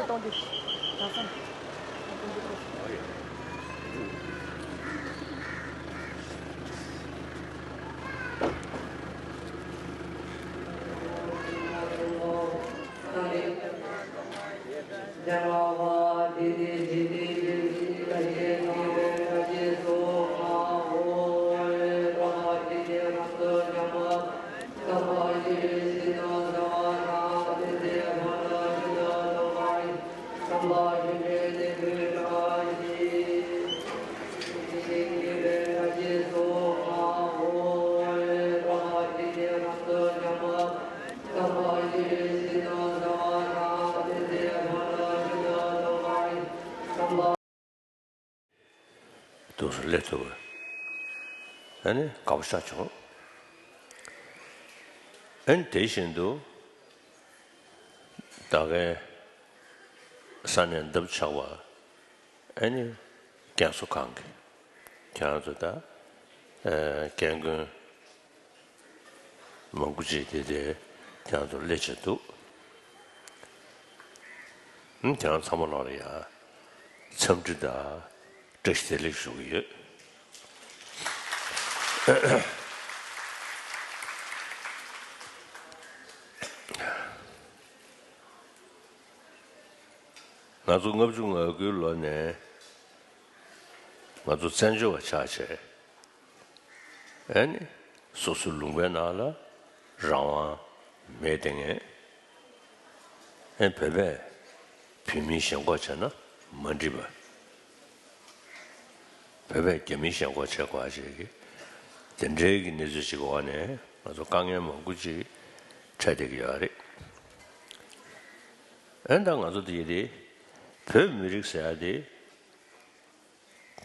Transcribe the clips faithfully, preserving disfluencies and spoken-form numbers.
གཏོང་རྒྱུ། ད་སང་། དུ་སླེབས་ཐུབ། ཨ་ནི་དགའ་པོ་ཤ་བྱུང་། ཨ་ནི་དེ་བཞིན་དུ་ད་གའི་ས་གནས་འདབས་ཆགས་པ། ཨ་ནི་རྒན་གསོ་ཁང་གི་ཁྱེད་རང་ཚོ་ད་རྒན་རྒོན་མང་པོ་ཅིག་དེ་དེ་ཁྱེད་རང་ཚོ་སླེབས་བྱས་འདུག་ཨ་ནི་ཁྱེད་རང་ཚང་མ་ལོག་ལ་ཡ། འཚམས་འདྲི་དང་བཀྲ་ཤིས་བདེ་ལེགས་ཞུ་གི་ཡོད། ང་ཚོ་ལྔ་བཅུ་ང་དགུའི་ལོ་ནས་ང་ཚོ་བཙན་བྱོལ་བ་ཆགས་བྱས། ཨ་ནི་སོ་སོའི་ལུང་པའི་ནང་ལ་རང་དབང་མེད་དེ་ངས། ཨ་བོད་པས་བོད་མིའི་ཞེན་ཁོག་བྱས་ན་མ་འགྲིག་པ། བོད་པས་རྒྱ་མིའི་ཞེན་ཁོག་བྱེད་དགོས་ཞེས་ཀྱི་དེ་འདྲའི་གི་གནས་ཚུལ་ཞིག་གི་འོག་ནས་ང་ཚོ་དཀའ་ངལ་མང་པོ་ཅིག་འཕྲད་བསྡད་ཀྱི་ཡོད་རེད། ཨ་ནི་ད་ང་ཚོ་དེ་དེ་བོད་མི་རིགས་ཟེར་ཡ་དེ།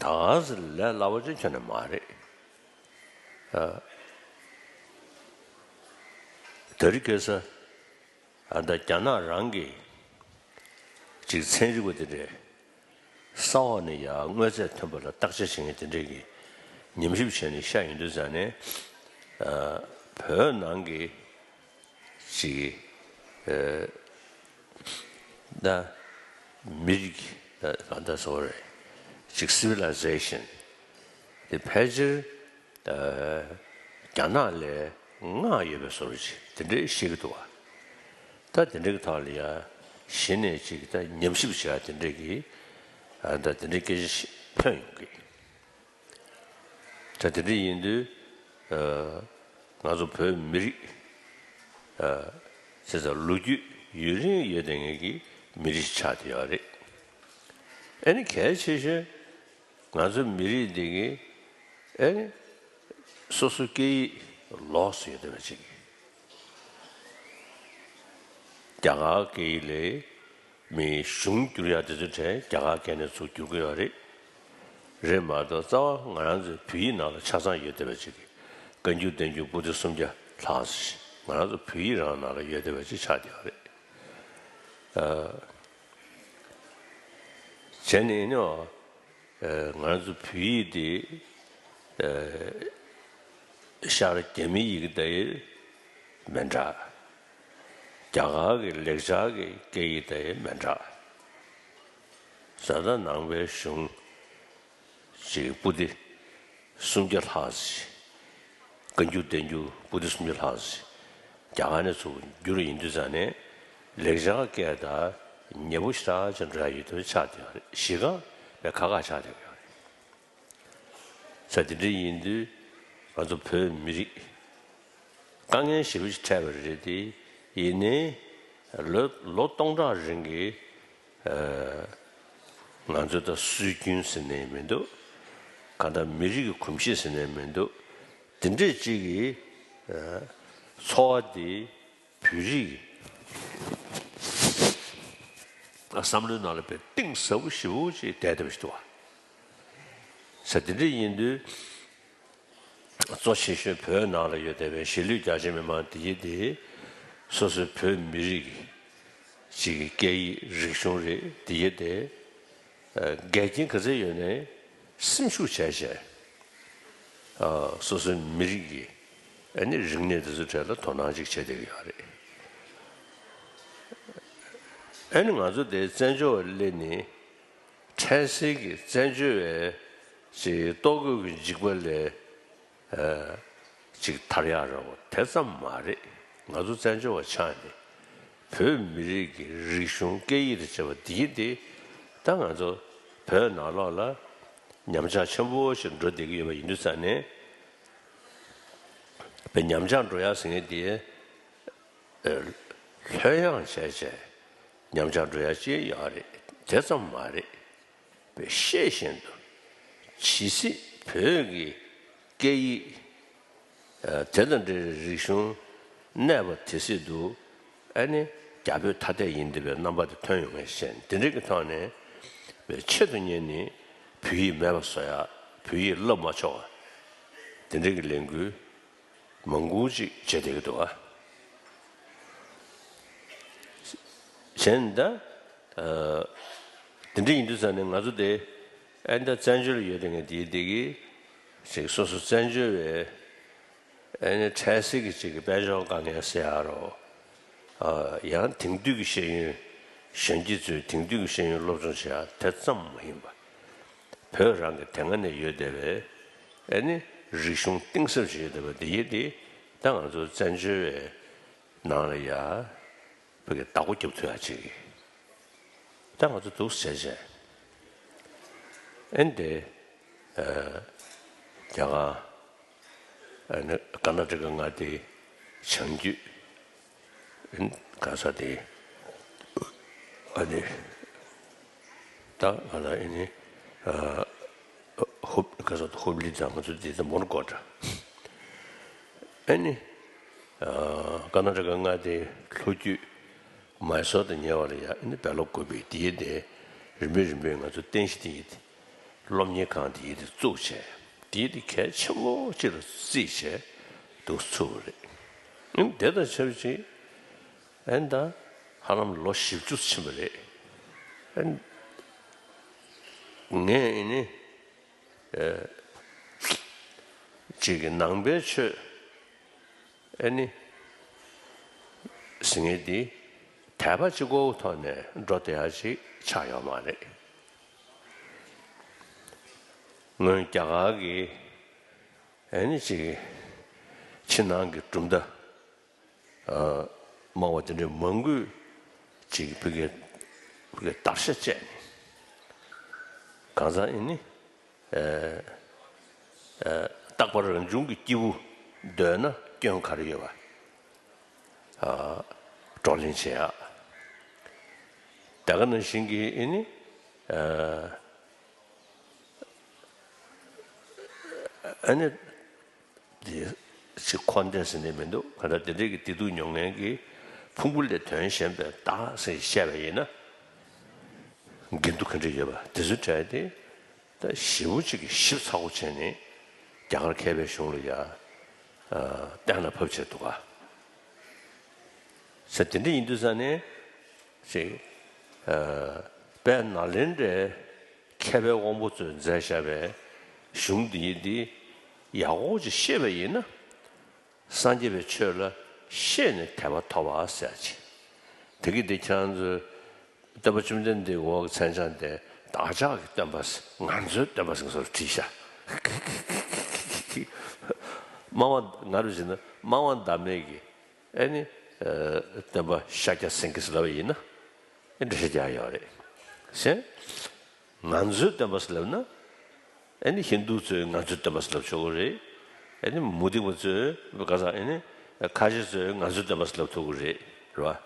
ད་ག་ཟེ་ལས་སླ་བོ་ཅིག་ཁྱོན་ནས་མ་རེད། ཨ། དེ་རིང་ཁ་སང་ཨ་ད་རྒྱ་ནག་རང་གི་ཅིག་ཚན་རིག་པ་དེ་འདྲས་ས་འོག་ནས་ཡར་དངོས་རྫས་ཐོན་པ་ལ་བརྟག་དཔྱད་བྱེད་མཁན་དེ་འདྲས་ཀྱིས་ཉམས་ཞིབ་བྱས་ནས་བཤད་ཡོང་དུས་ཙང་ནས། ཨ། བོད་ནང་གི་ཅིག་ཨ། ད་མི་རིགས་ད་གང་ལྟར་ཟེར་བ་རེད། ཅིག་སི་ཝི་ལའི་ཟེ་ཤན་དེ་ཕལ་ཆེར་ཨ། རྒྱ་ནག་ལས་སྔ་ཡོད་པའི་བཟོ་འདྲ་ཅིག་དེ་འདྲའི་བཤད་ཀྱི་འདུག་བ། ད་དེ་འདྲའི་གི་ཐོག་ལ་ཡ་གཞི་ནས་ཅིག་ད་ཉམས་ཞིབ་བྱེད་ཡ་དེ་འདྲའི་གི་ཨ། ད་དེ་འདྲའི་སྐད་ཆ་ཞིག་ཐོན་ཡོང་གི། ད་དེ་འདྲ་ཡིན་དུས་ཨ། ང་ཚོ་བོད་མི་རིགས་ཨ། ཟེར་ཙང་ལོ་རྒྱུས་ཡུན་རིང་ཡོད་བསྡད་མཁན་གྱི་མི་རིགས་ཆགས་བསྡད་ཡོད་རེད། ཨ་ནི་གལ་ཆེ་ཤོས་ང་ཚོ་མི་རིགས་འདི་གི་ཨ་ནི་སོ་སོ་སྐད་ཡིག་ལོགས་སུ་ཡོད་བསྡད་པ་ཅིག་རྒྱ་གར་སྐད་ཡིག་ལས། མིའི་གཞུང་བསྒྱུར་ཡག་དེ་ཚོའི་གྲས་རྒྱ་གར་སྐད་ནས་ཚུར་བསྒྱུར་གྱི་ཡོད་རེད། རེད་མ་གཏོགས་རྩ་བ་ང་རང་ཚོའི་བོད་ཡིག་ནང་ལ་ཆ་ཚང་ཡོད་བསྡད་པ་ཅིག་གི་བཀའ་འགྱུར་བསྟན་འགྱུར་པོ་ཏི་སུམ་བརྒྱ་ལྷག་ཙམ་ཞིག་ང་རང་ཚོ་བོད་ཡིག་རང་ནང་ལ་ཡོད་བསྡད་པ་ཅིག་ཆགས་བསྡད་ཡོད་རེད། ཨ། བྱས་ནས་ཡིན་ནའང་། ཨ། ང་རང་ཚོ་བོད་ཡིག་འདི་ཨ། ཤར་རྒྱ་མིའི་ཡི་གེ་དེ་མི་འདྲ། རྒྱ་གར་གྱི་ལེགས་སྦྱར་གྱི་སྐད་ཡིག་དེ་མི་འདྲ། བྱས་ཙང་ནང་པའི་གཞུང་ཅིག་པོ་ཏི་སུམ་བརྒྱ་ལྷག་ཙམ་ཞིག་བཀའ་འགྱུར་བསྟན་འགྱུར་པོ་ཏི་སུམ་བརྒྱ་ལྷག་ཙམ་ཞིག་རྒྱ་གར་ནས་ཚུར་བསྒྱུར་ཡིན་དུས་ཙང་ནས་ལེགས་སྦྱར་སྐད་དང་ཉེ་པོ་ཞེ་དྲག་ཅིག་འགྲོ་ཡ་ཡོད་དུས་ཆགས་བསྡད་ཡོད་རེད། གཞི་རྐང་དཔེ་ཁག་ཁག་ཆགས་བསྡད་ཡོད་རེད། ས་དེ་འདྲ་ཡིན་དུས་ང་ཚོ་བོད་མི་རིགས་དཀའ་ངལ་ཞེ་པོ་ཞིག་འཕྲད་པ་རེད་དེ། ཡིན་ནའི་ལོ་ལོ་སྟོང་ཕྲག་རིང་གི་ཨ། ང་ཚོ་ད་སྲོལ་རྒྱུན་ཟེར་ནའི་མི་འདུག་གང་ལྟར་མི་རིགས་ཀྱི་གོམས་གཤིས་ཟེར་ནའི་མི་འདུག་དེ་འདྲས་ཅིག་གི་ཨ། འཚོ་བ་དེ་བོད་རིགས་ཀྱི་བསམ་བློའི་ནང་ལ་དཔེ་གཏིང་ཟབ་པོ་ཞེ་པོ་ཅིག་བསྡད་བསྡད་པ་ཞིག་འདུག་བ། ས་དེ་འདྲ་ཡིན་དུས། གཙོ་ཆེ་ཤོས་བོད་ནང་ལ་ཡོད་བསྡད་པའི་གཞིས་ལུས་རྒྱ་ཆེ་མི་མང་དེ་ཡིན་ཏེ། སོ་སོའི་བོད་མི་རིགས་ཀྱི་སྐད་ཡིག་རིག་གཞུང་རེད་དེ་ཡིན་ཏེ། འགལ་རྐྱེན་ག་ཚད་ཡོད་ནའི་སེམས་ཤུགས་བྱས་བྱས། སོ་སོའི་མི་རིགས་ཀྱི་ཨ་ནི་རིག་གནས་དེ་ཚོའི་གྲས་ལ་དོ་སྣང་ཅིག་བྱས་བསྡད་ཀྱི་ཡོད་རེད། ཨ་ནི་ང་ཚོ་དེ་བཙན་བྱོལ་བ་སླེབས་ནས་འཕྲལ་སེལ་གྱི་བཙན་བྱོལ་བའི་ཅིག་ལྟོ་གོས་ཀྱི་འཇིགས་པ་ལས་ཨ་ཅིག་ཐར་ཡག་རོགས་དེ་ཙམ་མ་རེད། ང་ཚོ་བཙན་བྱོལ་བ་ཆགས་ནས་བོད་མི་རིགས་ཀྱི་རིག་གཞུང་སྐད་ཡིག་དང་བཅས་པ་འདི་དེ་ད་ང་ཚོ་བོད་ནང་ལོགས་ལ་ཉམས་ཆག་ཆེན་པོ་ཞིག་འགྲོ་བསྡད་ཀྱི་ཡོད་པ་ཡིན་དུས་ཙང་ནས། པའི་ཉམས་ཆག་འགྲོ་ཡག་ཟེར་མཁན་དེ་ལྷོད་ཡངས་བྱས་བྱས་ཉམས་ཆག་འགྲོ་ཡག་ཅིག་ཡོད་རེད། དེ་ཙམ་མ་རེད། པའི་ཤེས་བཞིན་དུ་ཇི་སྲིད་བོད་ཀྱི་སྐད་ཡིག་དེ་དང་འབྲེལ་བའི་རིག་གཞུང་གནས་པ་དེ་སྲིད་དུ་ཨ་ནི་རྒྱ་བོད་ཐ་དད་ཡིན་བསྡད་པའི་རྣམ་པ་དེ་ཐོན་ཡོང་ངེས་ཤེས། དེ་འདྲ་གི་ཐོག་ནས་པའི་ཆེད་དུ་གཉེར་ནས་བོད་ཡིག་མེད་པ་བཟོ་ཡག་བོད་ཡིག་བསླབ་མ་ཆོག་པ་དེ་འདྲ་གི་ལས་འགུལ་མང་པོ་ཅིག་བྱེད་བསྡད་ཀྱི་འདུག་ཨ། གཞན་ད། ཨ། དེ་འདྲ་ཡིན་དུས་ཙང་ནས་ང་ཚོ་དེ་ཨ་ནི་ད་བཙན་བྱོལ་ཡོད་དེ་ངས་དེའི་དེ་གི་ཞིག་སོ་སོ་བཙན་བྱོལ་བའི་ཨ་ནི་འཕྲལ་སེལ་གྱི་ཅིག་གི་དཔལ་འབྱོར་དཀའ་ངལ་སེལ་ཡག་རོགས། ཨ། ཡང་དེང་དུས་ཀྱི་ཤེས་ཡོན་གཞོན་སྐྱེས་ཚོས་དེང་དུས་ཀྱི་ཤེས་ཡོན་སློབ་སྦྱོང་བྱེད་ཡག་དེ་ཙམ་མ་ཡིན་པ། བོད་རང་གི་དེ་སྔ་ནས་ཡོད་བསྡད་པའི་ཨ་ནི་རིག་གཞུང་གཏིང་ཟབ་ཅིག་ཡོད་བསྡད་པ་འདི་ཡིན་ཏེ། ད་ང་ཚོ་བཙན་བྱོལ་བའི་ནང་ལ་ཡ་བོད་ཀྱི་བདག་པོ་རྒྱབ་ཐུབ་ཡག་ཅིག་ད་ང་ཚོ་འདུག་ཟེར་བྱས། ཨ་ནི་དེ་ཨ་རྒྱ་གར་ཨ་ནི་ཀར་ནཱ་ཊ་ཀ་མངའ་སྡེའི་བྱང་རྒྱུད། ག་ས་དེ་ཨ་ནི་ད་ང་ལ་ཨ་ནི་ཨ་ཧུབ་ག་ས་ཧུབ་ལི་དང་ང་ཚོ་དེ་ད་མོན་གྷོ་འདྲ། ཨ་ནི་ཨ་ཀར་ནཱ་ཊ་ཀ་མངའ་སྡེའི་ལྷོ་རྒྱུད་མའི་སོར་དང་ཉེ་བ་ལ་ཡ་ཨ་ནི་བེ་ལ་ཀུ་པི་དེ་ཡི་དེ་རིམ་པས་རིམ་པས་ང་ཚོ་རྟེན་གཞི་དེ་ཡི་དེ་སློབ་གཉེར་ཁང་དེ་ཡི་དེ་བཙུགས་བྱས་དེ་ཡི་དེ་གལ་ཆེན་པོ་ཅིག་ལ་བརྩིས་བྱས་འདུག་ཚུགས་པ་རེད། ཨ་ནི་དེ་དང་ཆབས་ཅིག་ཨན་ད་ཧ་ལམ་ལོ་བཞི་བཅུ་ཕྱིན་པ་རེད། ཨན་ངས་ཨ་ནི་ཨེ་ཅིག་གི་ནང་པའི་ཆོས་ཨ་ནི་ཟེར་མཁན་འདི་དད་པ་གཅིག་པོའི་ཐོག་ནས་འགྲོ་བསྡད་ཡག་ཅིག་ཆགས་ཡོད་མ་རེད། སྔོན་རྒྱ་གར་གྱི་ཨ་ནི་ཅིག་ཕྱི་ནང་གི་གྲུབ་མཐའ། ཨ། སྨྲ་བ་དེ་འདྲའི་མང་པོས་ཅིག་བོད་སྐད་བོད་སྐད་དར་ཤ་བཅད་ནས། གང་ཟག་ཨེ་ནི་ཨ་ཨ་རྟག་པ་རང་བྱུང་གི་སྐྱེས་བུ་འདོད་ན་སྐྱོན་ག་རེ་ཡོད་པ། ཨ། བགྲོ་གླེང་བྱེད་ཡག་ད་ག་ནང་བཞིན་གྱི་ཨེ་ནི་ཨ་ཨ་ནི། དེ་ཅིག་འཁོར་འདས་ཟེར་ནས་མི་འདུག་ག་ད་དེ་འདྲའི་གི་བདེ་སྡུག་མྱོང་མཁན་གྱི་ཕུང་པོ་ལས་དོན་གཞན་པའི་བདག་ཟེར་བཤད་པ་ཡིན་ན། འགལ་འདུ་ག་འདྲ་ཡོད་པ་དེ་ཚོའི་གྲས་དེ་ད་ཞེ་པོ་ཅིག་གི་ཞིབ་ཚགས་པོ་བྱས་ནས་རྒྱ་གར་མཁས་པའི་གཞུང་ལ་ཡ་གཏན་ལ་ཕབ་བྱས་འདུག་ག་ས་དེ་འདྲ་ཡིན་དུས་ཙང་ནས་ཅིག་དཔལ་ནཱ་ལེནྡྲའི་མཁས་པའི་དབང་པོ་ཚོས་མཛད་བཞག་པའི་གཞུང་འདི་ཡིན་འདི་ཡག་པོ་ཅིག་ཤེས་པ་ཡིན་ན། སངས་རྒྱས་པའི་ཆོས་ལ་ཤེས་ནས་དད་པ་ཐོབ་པ་ཟེར་ཅིག་དེ་གི་འདི་ཁྱེད་རང་ཚོའི་སྟོན་པ་བཅོམ་ལྡན་འདས་འོག་གི་མཚན་བྱང་དེ་བདག་ཅག་གི་སྟོན་པ་ཟེར་ང་ཚོའི་སྟོན་པ་ཟེར་ང་ཚོར་བྲིས་ཤག་སྨྲ་བ་ང་རུ་བྱས་ན་སྨྲ་བ་བདག་མེད་ཀྱི་ཨེ་ནི་སྟོན་པ་ཤཱཀྱ་སེང་གེ་ཟེར་ལབ་པ་ཡིན་ན་ཨེ་འགྲེལ་བཤད་རྒྱག་ཡོད་རེད་ཟེར། ང་ཚོའི་སྟོན་པ་ཟེར་ལབ་ན། ཨ་ནི་ཧིན་དུ་ཚོས་ང་ཚོའི་སྟོན་པ་ཟེར་ལབ་ཆོག་གི་རེད། ཨ་ནི་མུ་སྟེགས་པ་ཚོས་ག་ས་ཨ་ནི་ཁ་ཆེ་ཚོས་ང་ཚོའི་སྟོན་པ་ཟེར་ལབ་ཐུབ་ཀྱི་རེད། རེད་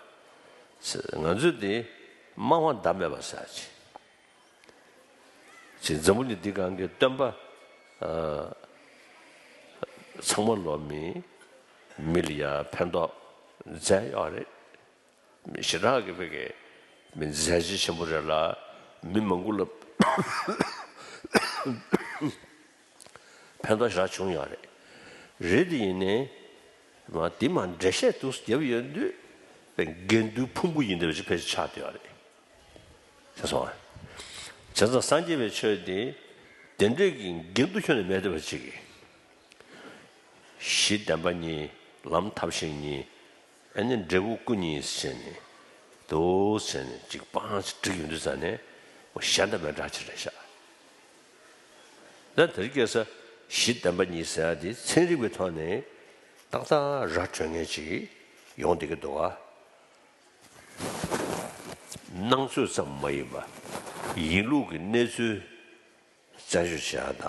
བ། ང་ཚོས་དེ་སྨྲ་བ་བདག་མེད་པ་ཟེར་ཅིག་ཅིག་འཛམ་བུ་གླིང་འདི་སྒང་གི་སྟོན་པ་ཚང་མ་ལོ་མི་མི་ལ་ཡ་ཕན་ཐོགས་མཛད་ཡོད་རེད། མི་ཞེ་དྲག་གི་བོད་ཀྱི་མི་མཛད་རྗེས་ཆེན་པོ་རེད་ལ་མི་མང་པོ་ལ་ཕན་ཐོགས་ཞེ་དྲག་བྱུང་ཡོད་རེད། རེད་དེ་ཡིན་ནའི་མ་དེ་མ་འགྲེལ་བཤད་དུ་བརྒྱབ་ཡོད་དུས་འགལ་འདུའི་ཕུང་པོ་ཡིན་འདྲ་བ་ཞིག་ཕལ་ཆེར་ཆགས་བསྡད་ཡོད་རེད། ཤེས་སོང་ཨ། བྱས་ཙང་སངས་རྒྱས་པའི་ཆོས་དེ་དེ་འདྲས་ཀྱི་འགལ་འདུ་ཁྱོན་ནས་མེད་བསྡད་པ་ཅིག་གིས། གཞི་བདེན་པ་གཉིས། ལམ་ཐབས་ཤེས་གཉིས། ཨ་ནི་འབྲས་བུ་སྐུ་གཉིས་ཟེར་ནས། འདུག་ཟེར་ནས་ཅིག་སྤང་ཅིག་བསྒྲིགས་ཡོང་དུས་ཙང་ནས་གཞན་དང་མི་འདྲ་ཅིག་རེད་ཤག་ད་དེ་རིང་ཁ་སང་གཞི་བདེན་པ་གཉིས་ཟེར་ཡ་དེ་ཚན་རིག་པའི་ཐོག་ནས་ཏག་ཏག་ར་འཕྲོད་མཁན་ཅིག་ཡོང་བསྡད་ཀྱི་འདུག་ག་སྣང་ཚུལ་ཙམ་མ་ཡིན་པ། ཡིན་ལུགས་ཀྱི་གནས་ཚུལ་བཙན་བྱོལ་བྱེད་ཡག་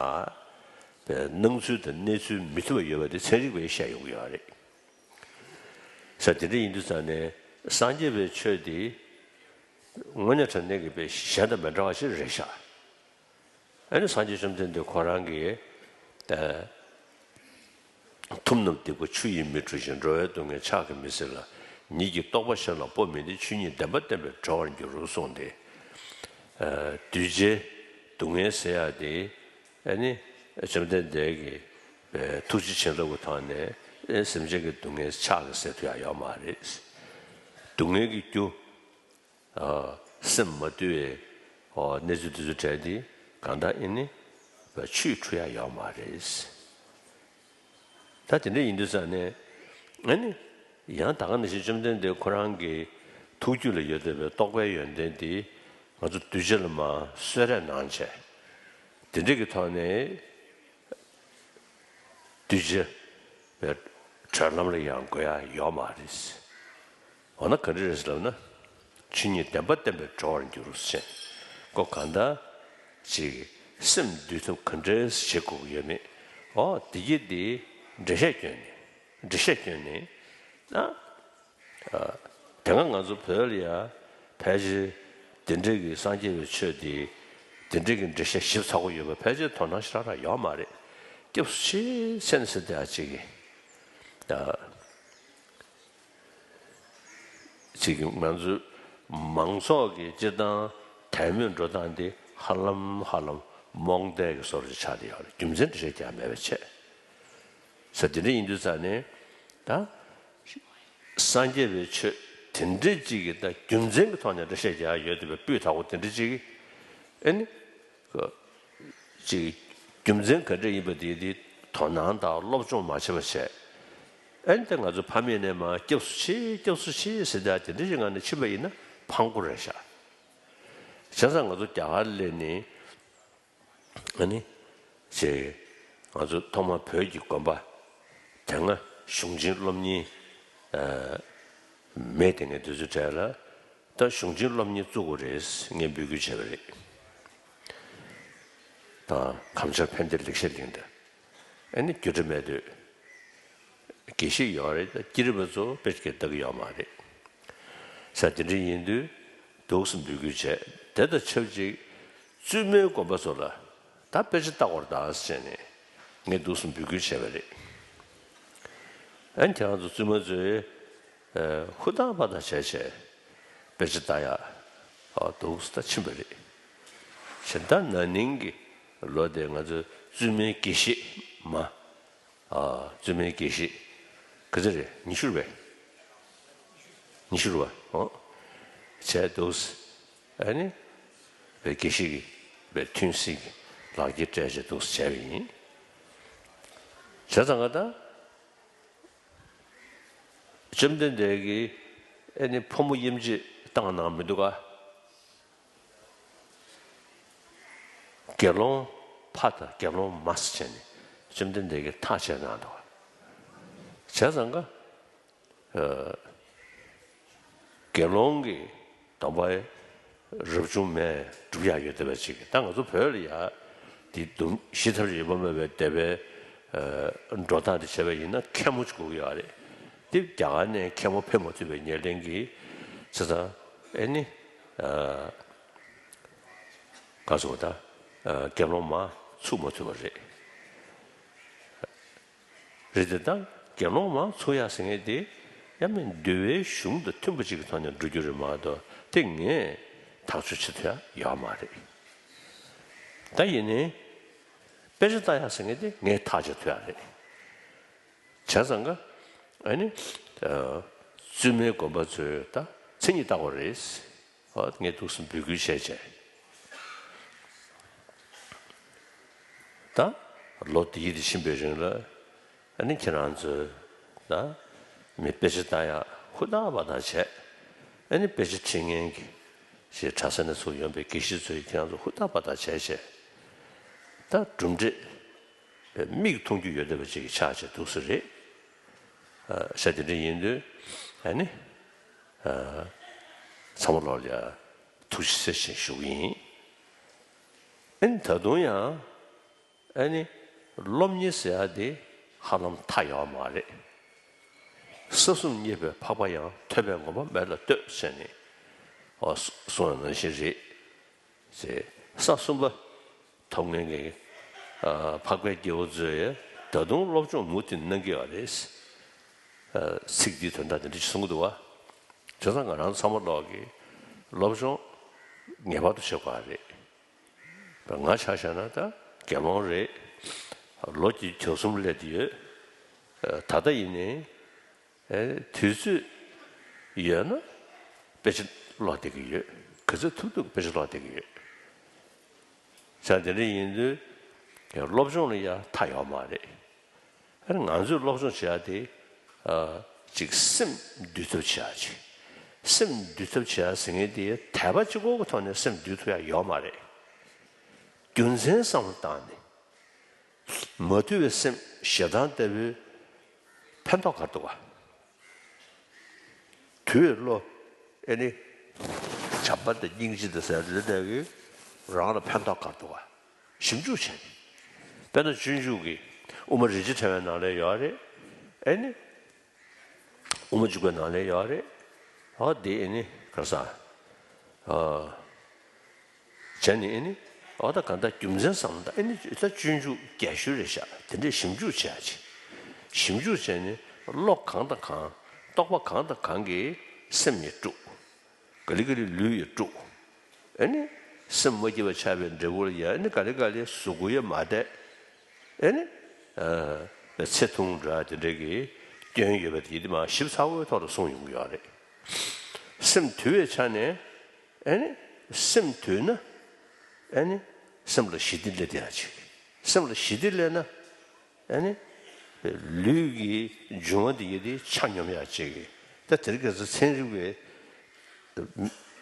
དང་། སྣང་ཚུལ་དང་གནས་ཚུལ་མི་མཐུན་པ་ཡོད་པ་དེ་ཚན་རིག་པས་བཤད་ཡོང་གི་ཡོད་རེད། ས་དེ་འདྲ་ཡིན་དུས་ཙང་ནས་སངས་རྒྱས་པའི་ཆོས་དེ་དངོས་གནས་དྲང་གནས་ཀྱི་པའི་གཞན་དང་མི་འདྲ་བ་ཞིག་རེད་ཤག་ཨ་ནི་སངས་རྒྱས་བཅོམ་ལྡན་འདས་ཁོ་རང་གིས། ཐུབ་རྣམས་སྡིག་པ་ཆུ་ཡིས་མི་འཁྲུ་ཞིང་། འགྲོ་བའི་སྡུག་བསྔལ་ཕྱག་གིས་མི་སེལ་ལ། ཉིད་ཀྱི་རྟོགས་པ་གཞན་ལ་སྤོ་མི་ནུས། ཆོས་ཉིད་བདེན་པ་བསྟན་པས་གྲོལ་བར་འགྱུར་གསུངས་ཏེ། གདུལ་བྱའི་སྡུག་བསྔལ་ཟེར་ཡག་དེ་ཨ་ནི་བཅོམ་ལྡན་འདས་ཀྱི་ཐུགས་རྗེ་བྱིན་རླབས་ཀྱི་ཐོག་ནས་སེམས་ཅན་གྱི་སྡུག་བསྔལ་ཕྱག་གིས་སེལ་ཐུབ་ཡག་ཡོད་མ་རེད། སྡུག་བསྔལ་གྱི་རྒྱུ། སེམས་མ་དུལ་བའི་གནས་ཚུལ་དེ་ཚོ་གྲས་དེ་གང་ལྟར་ཨེ་ནི་ཆུས་འཁྲུ་ཡག་ཡོད་མ་རེད། ད་དེ་འདྲ་ཡིན་དུས་ཙང་ནས་ཨེ་ནི་ཡང་ད་ག་ནང་བཞིན་བཅོམ་ལྡན་འདས་ཁོ་རང་གི་ཐུགས་རྒྱུད་ལ་ཡོད་བསྡད་པའི་རྟོགས་པའི་ཡོན་ཏན་དེ་ང་ཚོ་གདུལ་བྱ་ལ་མར་གསོལ་རས་གནང་བྱས། དེ་འདྲ་གི་ཐོག་ནས། གདུལ་བྱ་བའི་གྲོལ་ལམ་ལ་ཡང་འགོད་ཡག་ཡོད་མ་རེད། འོ་ན་ག་འདྲ་རེད་ཟེར་ལབ་ན། ཆོས་ཉིད་བདེན་པ་བསྟན་པས་གྲོལ་བར་འགྱུར་ཞེས། ཁོ་གང་ལྟར་ཅིག་སེམས་འདུལ་ཐབས་ག་འདྲས་བྱེད་དགོས་ཀྱི་ཡོད་མེད། འོ་དེ་གྱིས་དེ་འགྲེལ་བཤད་བསྐྱོན་ནས་འགྲེལ་བཤད་བསྐྱོན་ནས་ན། དེ་སྔ་ང་ཚོ་བོད་ལ་ཡ་ཕལ་ཆེར་དེ་འདྲས་ཀྱི་སངས་རྒྱས་པའི་ཆོས་དེ་དེ་འདྲས་ཀྱི་འགྲེལ་བཤད་ཞིབ་ཚགས་པོ་ཡོད་པ་ཕལ་ཆེར་དོ་སྣང་ཞེ་དྲག་ཡོད་མ་རེད། སྐྱབས་སུ་མཆི་ཟེར་ནས་ཟེར་དེ་ཨ་ཅིག་གིས་ཨ་ཅིག་གིས་ང་ཚོའི་མང་ཚོགས་ཀྱི་སྤྱིར་བཏང་དད་མོས་འགྲོ་སྟངས་དེ་ཧ་ལམ་ཧ་ལམ་རྨོངས་དད་ཀྱི་བཟོ་འདྲ་ཆགས་བསྡད་ཡོད་རེད། རྒྱུ་མཚན་འགྲེལ་བཤད་རྒྱག་མེད་པ་བྱས། ས་དེ་འདྲ་ཡིན་དུས་ཙང་ནས་ད་སངས་རྒྱས་པའི་ཆོས་དེ་འདྲ་ཅིག་གི་ད་རྒྱུ་མཚན་གྱི་ཐོག་ནས་འགྲེལ་བཤད་རྒྱག་ཡོད་དེ་བའི་སྤུས་དག་པོ་དེ་འདྲ་ཅིག་གི་ཨེ་ནི་ཅིག་རྒྱུ་མཚན་ག་འདྲ་ཡིན་པ་དེ་དེ་དོ་སྣང་དང་སློབ་སྦྱོང་མ་བྱས་པ་བྱས། ཨེ་ནི་ད་ང་ཚོ་ཕ་མེས་ནས་མར་སྐྱབས་སུ་མཆི་སྐྱབས་སུ་མཆི་ཟེར་ད་དེ་འདྲ་ཅིག་ངང་ནས་ཕྱིན་པ་ཡིན་ན་ཕངས་པོ་རེད་ཤག་བྱས་ཙང་ང་ཚོ་རྒྱ་གར་སླེབས་ནས། ཨ་ནི། ཅེས། ང་ཚོ་ཐོག་མར་བོད་ཀྱི་དགོན་པ། དེ་སྔ་གཞུང་ཆེན་སློབ་གཉེར། མེད་དེ་ངས་དུས་ཚོད་གྲས་ལ། ད་གཞུང་ཆེན་སློབ་གཉེར་བཙུགས་དགོས་རེད་ངས་འབོད་སྐུལ་བྱས་པ་རེད། ད་གམ་ཆ་ཕན་བདེ་ལེགས་བཤད་གླིང་དུ། ཨ་ནི་རྒྱུ་འབྲས་མེད་དུས། དགེ་བཤེས་ཡོད་རེད་ད་དཀྱིལ་རི་པ་ཚོ་དཔེ་སྐད་བཏགས་ཀྱི་ཡོད་མ་རེད། ས་དེ་འདྲ་ཡིན་དུས་འདུག་སེ་འབོད་སྐུལ་བྱས་དེ་དང་ཆབས་ཅིག་བཙུན་མའི་དགོན་པ་ཚོ་ལ་ད་དཔེ་ཆ་ལྟ་དགོས་རེད་ད་ཟེར་ནས་ངས་འདུག་སེ་འབོད་སྐུལ་བྱས་པ་རེད། ཨ་ནི་ཁྱེད་རང་ཚོ་བཙུན་མ་ཚོས་ཧུར་ཐག་པ་དང་བྱས་བྱས་དཔེ་ཆ་ལྟ་ཡག་འདུག་སེ་ད་ཕྱིན་པ་རེད། གཞན་དག་ན་ནིང་གི་ལོ་དེ་ང་ཚོ་བཙུན་མའི་དགེ་བཤེས་མ། བཙུན་མའི་དགེ་བཤེས། ག་ཚོད་རེད་ཉི་ཤུ་རེད་པས། ཉི་ཤུ་རེད་པ། ཨོ། བྱས་འདུག་སེ། ཨ་ནི། པའི་དགེ་བཤེས་ཀྱི་པའི་ཐུན་སྲིད་ཀྱི་ལག་འཁྱེར་སྤྲད་བྱས་འདུག་སེ་བྱས་པ་ཡིན། བྱས་ཙང་ང་ད། བཅོམ་ལྡན་འདས་ཀྱིས་ཨ་ནི་ཕོ་མོ་དབྱེ་འབྱེད་བཏང་གནང་མི་འདུག་ག་དགེ་སློང་ཕ་དང་དགེ་སློང་མ་ཟེར་བྱས་ནས་བཅོམ་ལྡན་འདས་ཀྱིས་ཐག་བཅད་གནང་འདུག་ག་བྱས་ཙང་ཀ་དགེ་སློང་གི་སྡོམ་པ་རབ་བྱུང་མས་སྒྲུབ་ཡག་ཡོད་བསྡད་པ་ཅིག་ད་ང་ཚོ་བོད་ལ་ཡ་འདི་སྡོམ་ཞི་ཐབས་ཡོད་པ་མེད་པའི་སྡེ་པའི་འགྲོ་སྟངས་དེ་བྱས་པ་ཡིན་ན་མཁན་མོ་ཅིག་དགོས་ཀྱི་ཡོད་རེད། དེ་རྒྱ་གར་ནས་མཁན་མོ་ཕེབས་མ་ཐུབ་པའི་ཉེར་ལེན་གྱིས་ཆ་ཚང་ཨེ་ནི། ག་སོང་ད། དགེ་སློང་མ་ཚུགས་མ་ཐུབ་པ་རེད། རེད་དེ་ད་དགེ་སློང་མ་ཚུགས་ཡག་ཟེར་མཁན་དེ་ཡང་མིན་འདུལ་བའི་གཞུང་དང་མཐུན་པ་ཅིག་གི་ཐོག་ནས་འགྲོ་རྒྱུ་རེད་མ་གཏོགས་དེ་ངས་ཐག་གཅོད་བྱེད་ཐུབ་ཡག་ཡོད་མ་རེད། ད་ཡིན་ནའི་དཔེ་ཆ་ལྟ་ཡག་ཟེར་མཁན་དེ་ངས་ཐག་གཅོད་ཐུབ་ཡག་རེད། བྱས་ཙང་ཀ་ཨ་ནི། བཙུན་མའི་དགོན་པ་ཚོས་ད་མཚན་ཉིད་བལྟ་དགོས་རེད། ཨོ་ངས་འདུག་སེ་འབོད་སྐུལ་བྱས་བྱས། ད་ལོ་འདི་ཡིས་དེ་ཕྱིན་པའི་རིང་ལ་ཨ་ནི་ཁྱེད་རང་ཚོས་ད་མི་དཔེ་ཆ་ལྟ་ཡག་ཧུར་ཐག་པ་དང་བྱས། ཨ་ནི་དཔེ་ཆ་ཁྲིད་མཁན་གྱི་ཞེས་གྲྭ་ས་ནས་ཚུར་ཡོང་པའི་དགེ་བཤེས་ཚོས་ཁྱེད་རང་ཚོ་ཧུར་ཐག་པ་ཐག་བྱས་བྱས། ད་གྲུབ་འབྲས་མིག་མཐོང་རྒྱུ་ཡོད་བསྡད་པ་ཅིག་ཆགས་བྱས་འདུག་ས་རེད། ཨ་ཤ་དེ་འདྲ་ཡིན་དུས་ཨ་ནི་ཨ་ཚང་མ་ལོག་ལ་ཡ་ཐུགས་རྗེ་ཆེ་ཞེས་ཞུ་གི་ཡིན། ཨ་ནི་ད་དུང་ཡང་། ཨ་ནི་སློབ་གཉེར་ཟེར་ཡ་དེ་ཧ་ལམ་མཐའ་ཡོད་མ་རེད། ས་གསུམ་རྙེད་པའི་འཕགས་པ་ཡང་། ཐོས་པས་ངོ་མ་མེད་ལ་ལྟོས་ཟེར་ནས་ཨོ་གསུངས་པ་ནང་བཞིན་རེད། ཟེར་ས་གསུམ་པ་ཐོབ་མཁན་གྱི་ཨ་འཕགས་པའི་སྐྱེ་བོ་ཚོས་ད་དུང་སློབ་སྦྱོང་མུ་མཐུད་གནང་གི་ཡོད་རེད། ཨ་ཚིག་འདིའི་དོན་དག་དེ་འདྲ་ཞིག་གསུང་གི་འདུག་བ། བྱས་ཙང་ང་རང་ཚང་མ་ལོག་གི་སློབ་སྦྱོང་ངེས་པར་དུ་བྱེད་དགོས་པ་རེད། ང་ཆ་བཞག་ན་ད་དགེ་སློང་རེད། ལོ་བརྒྱད་ཅུ་གྱ་གསུམ་སླེབས་ཏེ་ཡོད། ད་ལྟ་ཡིན་ནའི་དུས་ཚོད་ཡོད་ན་དཔེ་ཆ་ཀློག་བསྡད་ཀྱི་ཡོད། ག་ཚོད་ཐུབ་ཐུབ་དཔེ་ཆ་ཀློག་བསྡད་ཀྱི་ཡོད། ས་དེ་འདྲ་ཡིན་དུས་སློབ་སྦྱོང་ལ་ཡང་མཐའ་ཡོད་མ་རེད། ཨ་ནི་ང་ཚོས་སློབ་སྦྱོང་བྱེད་ཡ་དེ་ཨ་ཅིག་སེམས་འདུལ་ཐབས་བྱེད་ཡ་ཅིག་སེམས་འདུལ་ཐབས་བྱེད་ཡ་ཟེར་མཁན་དེ་དད་པ་གཅིག་པོ་གི་ཐོག་ནས་སེམས་འདུལ་ཐུབ་ཡ་ཡོད་མ་རེད། རྒྱུ་མཚན་བསམ་བློ་བཏང་ནས་མ་དུལ་བའི་སེམས་ཞེ་སྡང་ལྟ་བུའི་ཕན་ཐོགས་ག་རེ་འདུག་ག་དུལ་བའི་བློ། ཨེ་ནི། བྱམས་པ་དང་སྙིང་རྗེ་དང་ཟེར་དེ་འདྲ་གི་རང་ལ་ཕན་ཐོགས་ག་རེ་འདུག་ག་ཞིབ་འཇུག་བྱས་ནས། དཔེར་ན་སྤྱོད་འཇུག་གི་དབུ་མ་རིན་ཆེན་ཕྲེང་བའི་ནང་ལ་ཡོད་རེད། ཨེ་ནི། དབུ་མ་འཇུག་པའི་ནང་ལ་ཡོད་རེད། ཨ་དེ་ཨེ་ནི་ག་རེ་ཟ། ཨ། བྱས་ནས་ཨེ་ནི། ཨ་ད་གང་ལྟར་རྒྱུ་མཚན་བསམ་ད་ཨེ་ནི་ད་སྤྱོད་འཇུག་རྒྱས་ཤོས་རེད་ཤག་དེ་འདྲས་ཞིབ་འཇུག་བྱས་ཡ་ཅིག་ཞིབ་འཇུག་བྱས་ནས་བློ་གང་དང་གང་རྟོག་པ་གང་དང་གང་གིས་སེམས་ཉིད་དཀྲུག་ག་ལེ་ག་ལེ་ལུས་ཡང་དཀྲུག་ཨེ་ནི། སེམས་མ་སྐྱིད་པ་ཆགས་པའི་འབྲས་བུ་ལ་ཡང་ཨེ་ནི་ག་ལེ་ག་ལེ་གཟུགས་པོ་ཡང་མ་བདེ། ཨེ་ནི། ཨ་ཚེ་ཐུང་འདྲ་དེ་འདྲ་གི་སྐྱོན་ཡོད་པ་དེ་ཡིན་དུས་མ་ཞིབ་ཚགས་པོའི་ཐོག་ཏུ་གསུངས་ཡོང་གི་ཡོད་རེད། སེམས་དུལ་བའི་ཆ་ནས་ཨེ་ནི། སེམས་དུལ་ན་ཨེ་ནི། སེམས་ལ་ཞི་བདེ་སླེབས་བསྡད་ཡ་ཅིག་སེམས་ལ་ཞི་བདེ་སླེབས་ན། ཨ་ནི། ལུས་ཀྱི་འབྱུང་བ་འདི་ཡི་དེ་ཆ་སྙོམས་ཡག་ཅིག་ད་དེ་རིང་ཁ་སང་ཚན་རིག་པའི་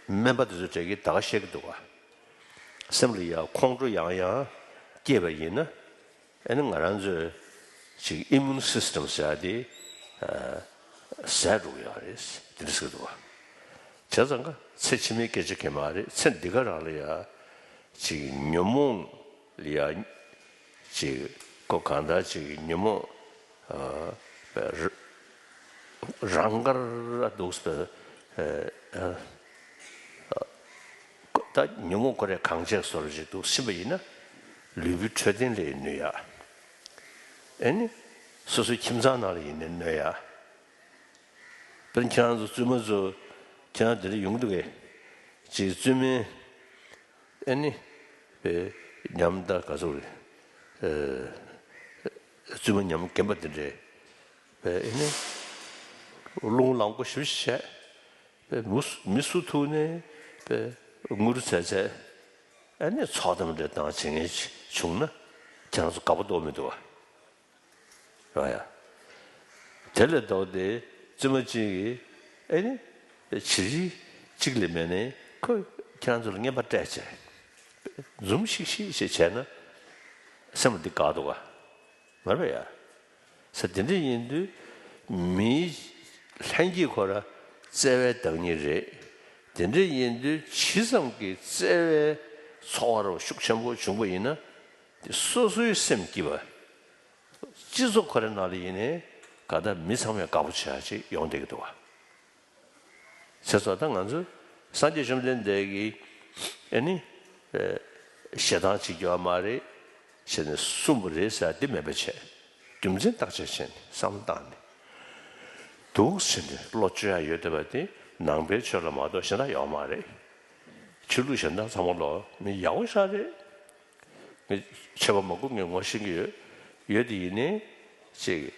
སྨན་པ་དེ་ཚོ་གྲས་ཀྱིས་ད་ག་བཤད་ཀྱི་འདུག་ག་སེམས་ལ་ཡ་ཁོང་ཁྲོ་ཡང་ཡང་སྐྱེས་པ་ཡིན་ན། ཨ་ནི་ང་རང་ཚོའི་ཅིག་ཨི་མུན་སི་སི་ཊམ་ཟེར་ཡ་དེ་ཟད་འགྲོ་གི་ཡོད་རེད། དེ་འདྲ་ཟེར་གྱི་འདུག་ག་བྱས་ཙང་ཀ་ཚེ་ཕྱི་མའི་སྐད་ཆ་གང་ཡང་མ་རེད། ཚེ་འདི་ག་རང་ལ་ཡ་ཅིག་ཉོན་མོངས་ལ་ཡ་ཅིག་ཁོ་གང་ལྟར་ཅིག་ཉོན་མོངས་ཨ་ར་རང་དགར་འདུག་པས། ཨ་ཨ་ད་ཉོན་མོངས་ཁོ་རས་གང་བྱས་བཟོ་འདྲ་ཅིག་འདུག་ཕྱིན་པ་ཡིན་ན་ལུས་པོའི་འཕྲོད་བསྟེན་ལ་ཡ་གནོད་ཡ། ཨེ་ནི། སོ་སོའི་ཁྱིམ་ཚང་ནང་ལ་ཡིན་ནའི་གནོད་ཡ། དཔེར་ན་ཁྱེད་རང་ཚོ་བཙུན་མ་ཚོ་ཁྱེད་རང་དེ་འདྲ་ཡོང་གི་འདུག་གས། ཅིག་བཙུན་མའི་ཨེ་ནི་པའི་ཉམས་ད་ག་ཚོད་རེད། ཨེ་བཙུན་མ་ཉམས་རྒན་པ་དེ་འདྲས་པའི་ཨེ་ནི་རླུང་ལངས་པོ་ཞེ་པོ་ཞིག་བྱས་པའི་མུ་མི་སུ་ཐུག་ནས་པའི་ངུ་རུ་ཚད་ཚད་ཨེ་ནི་ཚོགས་གཏམ་འདྲ་བཏང་བྱེད་མཁན་ཞིག་བྱུང་ན་ཁྱེད་རང་ཚོ་དགའ་པོ་འདུག་མི་འདུག་བ། རེད་ཡ། དེ་ལས་ལྡོག་སྟེ་བཙུན་མ་གཅིག་གིས་ཨེ་ནི་བྱི་རིལ་གཅིག་ལས་མེད་ནས་ཁོས་ཁྱེད་རང་ཚོ་ལ་རྔན་པ་སྤྲད་བྱས། འཛུམ་ཤིག་ཤིག་ཞིག་བྱས་ན་སེམས་ལ་འདི་དགའ་འདུག་ག་མ་རེད་པས་ཡ། ས་དེ་འདྲ་ཡིན་དུས་མིའི་ལྷན་སྐྱེས་ཁོ་ར་བརྩེ་བའི་བདག་ཉིད་རེད། དེ་འདྲ་ཡིན་དུས་ཇི་ཙམ་གྱི་བརྩེ་བའི་ཚོར་བ་ཤུགས་ཆེན་པོ་བྱུང་པ་ཡིན་ན་དེ་སོ་སོའི་སེམས་སྐྱིད་པ། སྤྱི་ཚོགས་ཁོ་རའི་ནང་ལ་ཡིན་ནའི་ག་ད་མི་ཚང་མས་དགའ་པོ་བྱེད་ཡ་ཅིག་ཡོང་བསྡད་ཀྱི་འདུག་བ། བྱས་ཙང་ད་ང་ཚོ་སངས་རྒྱས་བཅོམ་ལྡན་འདས་ཀྱིས་ཨེ་ནི་ཞེ་སྡང་བྱེད་རྒྱུ་ཡོད་མ་རེད་ཟེར་ནས་གསུངས་པ་རེད་ཟེར་ཡ་འདི་མེད་པ་བྱས། རྒྱུ་མཚན་བརྟག་དཔྱད་བྱས་ནས་བསམ་བློ་བཏང་ནས་འདུག་ཟེར་ནས་བློ་བཅོས་ཡ་ཡོད་བསྡད་པ་དེ་ནང་པའི་ཆོས་ལ་མ་གཏོགས་གཞན་དག་ཡོད་མ་རེད། ཆོས་ལུགས་གཞན་དག་ཚང་མ་ལོག་མི་ཡག་པོ་ཞེ་དྲག་རེད། ངས་ཆད་པ་མ་འགོར་ངས་ངོ་ཤེས་ཀྱི་ཡོད། ཡོད་དེ་ཡིན་ནའི་ཅིག་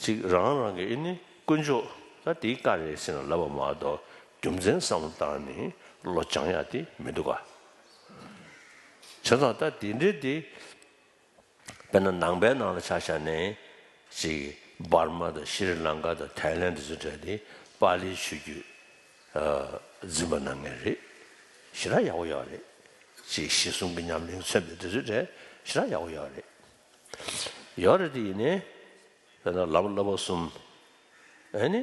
ཅིག་རང་རང་གི་ཨེ་ནི་དཀོན་མཆོག་ད་དེའི་བཀའ་རེད་ཟེར་ནས་ལབ་པ་མ་གཏོགས་རྒྱུ་མཚན་བསམ་བློ་བཏང་ནས་བློ་སྦྱང་ཡ་དེ་མི་འདུག་ག་བྱས་ཙང་ད་དེ་འདྲའི་དེ་དཔེར་ན་ནང་པའི་ནང་ལ་ཆ་བཞག་ནས་ཅིག་འབར་མ་དང་ཤྲི་ལང་ཀ་དང་ཐའི་ལན་དེ་ཚོ་འདྲ་དེ་པཱ་ལིའི་ཆོས་བརྒྱུད། འཛིན་པ་གནང་མཁན་རེད། ཞེ་དྲག་ཡག་པོ་ཡོད་རེད། ཅིག་གཞི་གསུམ་གྱི་ཉམས་ལེན་མཚོན་པའི་དེ་ཚོའི་གྲས་ཞེ་དྲག་ཡག་པོ་ཡོད་རེད། ཡོད་རེད་དེ་ཡིན་ནའི། དཔེར་ན་ལམ་བསླབ་པ་གསུམ། ཨེ་ནི།